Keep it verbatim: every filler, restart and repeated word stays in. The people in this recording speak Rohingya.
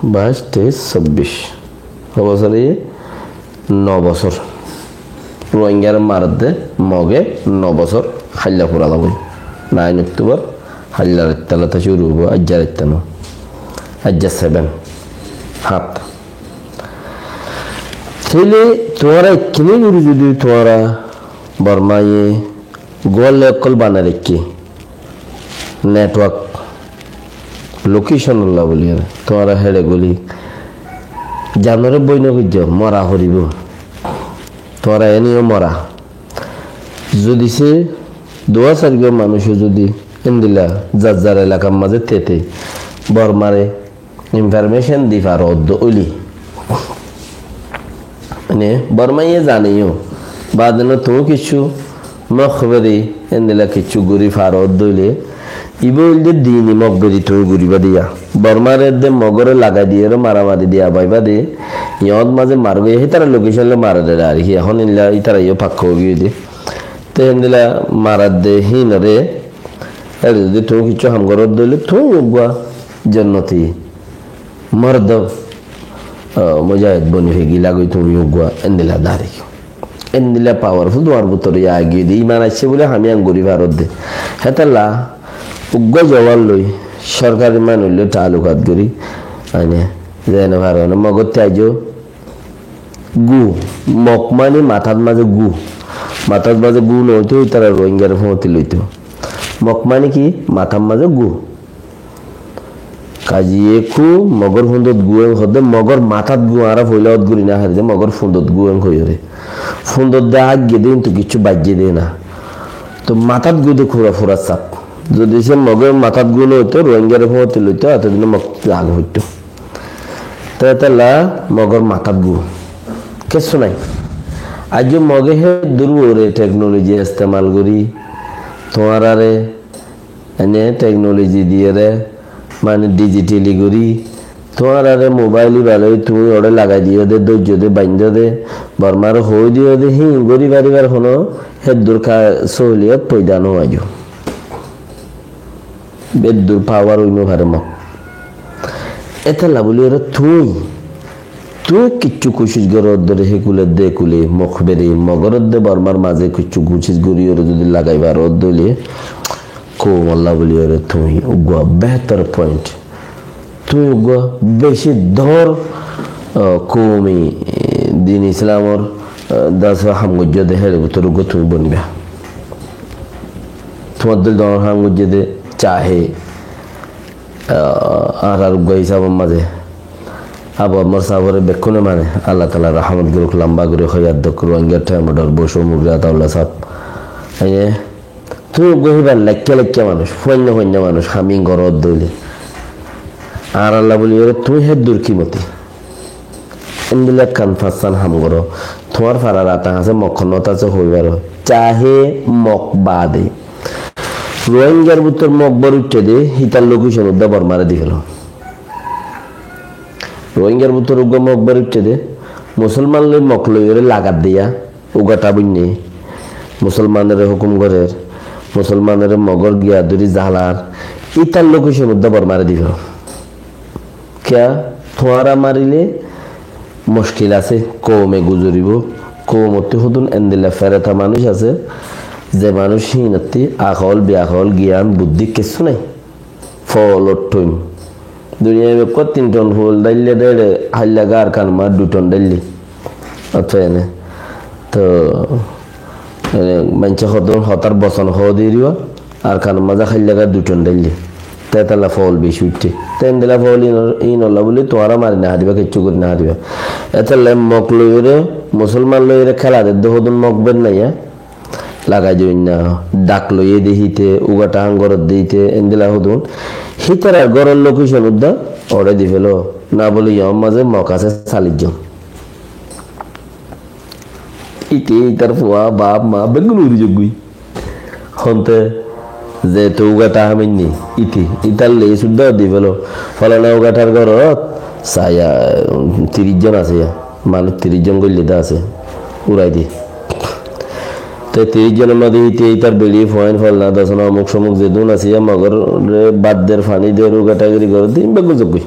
Báis, teic, sobbic. Hó bosór? Yé no bosór. Ruáingaré maredde Moge no bosór háilla fura zagói. Nain Októbar háilla raittá lóti cúru óibo, aijja raittá no. Aijja seven, hát. Tóile tuáñra ekkené gorí zodi tuáñra Bormaye gór ókkol banai raikké, network location olla buli, tuáñra héçe goli, janore boi no goijjó, mora foribó. Tuáñra ene yó mora. Zodi se duwa sairgua manúic zodi endilla zar zar elakar mazé tete Bormare information di faro de óile, mane, Bormaye zane yó, bade no tuñí kessú mokberi endilla kessú gorí faro de óile, ibá óilde dini mokberi tuñí goríba diya. Bormare edde Mogore lagai diyore maramari diya baiba de, yót mazé margoi, hítara location loi marer de ar ki, ehón endilla ítara yó pakka ói giyé de. Te endilla marer de hínore, ere zodi tuñí kessú ham goró de óile tuñí uggúa jonnoti mordo, ah, mujahid boni fegi lagoi tuñí uggúa endilla dari. Endilla powerful tuáñr bútore yá giyé de, iman aiccé buli ham yián gorí faro de. Hétolla uggúa zoban loi, sorkari manúic loi taalukat gorí, mane, zai no faro, mane, Mogottú aijjó gú, Mok mani matát mazé gú. Matát mazé gú no óito, ítara Ruáingare fúañti loito. Mok mani ki? Matát mazé gú. Kazi ekku Mogor fundot gú en hoó de, Mogor matát gú, añára foila ot gorí no fari de, Mogor fundot gú en hoiyóre. Fundot de aigge de, kintu kessú baijje de na. To matát gú de kura fura saf. Zodi se Mogor matát gú no óito, Ruáingare fúañti loito, ate dine Mok zage foitto. Te hétolla Mogor matát gú. Kessú nai. Aijjó Moge hé dur uore technology estemal gorí, tuáñrare ene technology diyore, mane digitally gorí, tuáñrare mobile iba loi tuñí ore lagai diyo de, dóijjo de, baindó de, Bormare hoi diyo de, hín gorí faribar hono hé dur ka-, sohuliyot foida no aijjó. Beddur power ói no fare Mok. Étella buli ore tuñí, tuñí kessú kucíc goró de, hé kule de kule, Mok beri, Mogor de Bormar mazé kessú kucíc gorí ore zodi lagai faro de óile, koum olla buli ore tuñí uggúa behtor point. Tuñí uggúa beci dóñr, ah, koumi, eh, din Islamor, ah, dase ham goijjó de, héçe bútore uggúa tuñí boniba. Tuáñr dóilla dóñr ham goijjé de, cahe, ah, añárar uggúa hísabor mazé Abu Ammar sábore bekkúne mane, Allah taala rahmot goruk, lamba gorí hoyat dok, Ruáingar thaim odor, Bosó Mugri, Ataullah sáb. Ene, tuñí uggúa híbar laikká laikká manúic, fuainna fuainna manúic, ham goró de óile. Añáralla buli ore tuñí hé dur kimoti. Endilla ekkán fassán ham goró. Tuáñr farar ata asé, Mok honót asé hoi faro. Cahe Mok bade. Ruáingar bútor Mok bor uiththé de, hítar location uddá Bormare di felo. Ruáingar bútor uggúa Mok bor uiththé de, Musolman loi Mok loi ore lagat diya, ugatha buinne, Musolmanore hókum gorer, Musolmanore Mogor giya dóri zalar, ítar location uddá Bormare di felo. Kiyá? Tuáñra marile muckil asé, koume guzoribo, koumottú hodún endilla fereta manúic asé, ze manúic híinottí akol, biakol, giyan, buddí kessú nai. Foolor thun. Duniyai bekkúa tin thon fool dháille de, ére háilla gá Arkanor mazé dui thon dháille. Ótfai ene. To, ene, maincé hodún hotár bosón hoó de eriba, Arkanor mazé háilla gá dui thon dháille. Te étalla fool beci uiththé. Te endilla fool ín-, ínolla buli tuáñra mari no fariba, kessú gorí no fariba. Étalla Mok loiyóre, Musolman loiyóre kéla dedde hodún Mok bennaiya. Lagai diyo na, dhak loiyé de híte, ugatha ham gorér de híte, endilla hodún. Hítarar góror location uddá ore di felo. Na buli yór mazé Mok asé sallic zon. Íte, ítar fua, baf, ma, beggún uri zagói. Honte, ze to ugatha ham ainné, íte, ítar list uddá di felo. Folana ugathar górot, saya, um, tiríc zon asé ya. Manúic tiríc zon goille de asé, urai di. Te tiríc zonor mazé íte ítar beçi fuain folna dasona omuk somuk zedún asé, Mogoré bát der, faní der, ugatha giri gorér de, beggún zagói.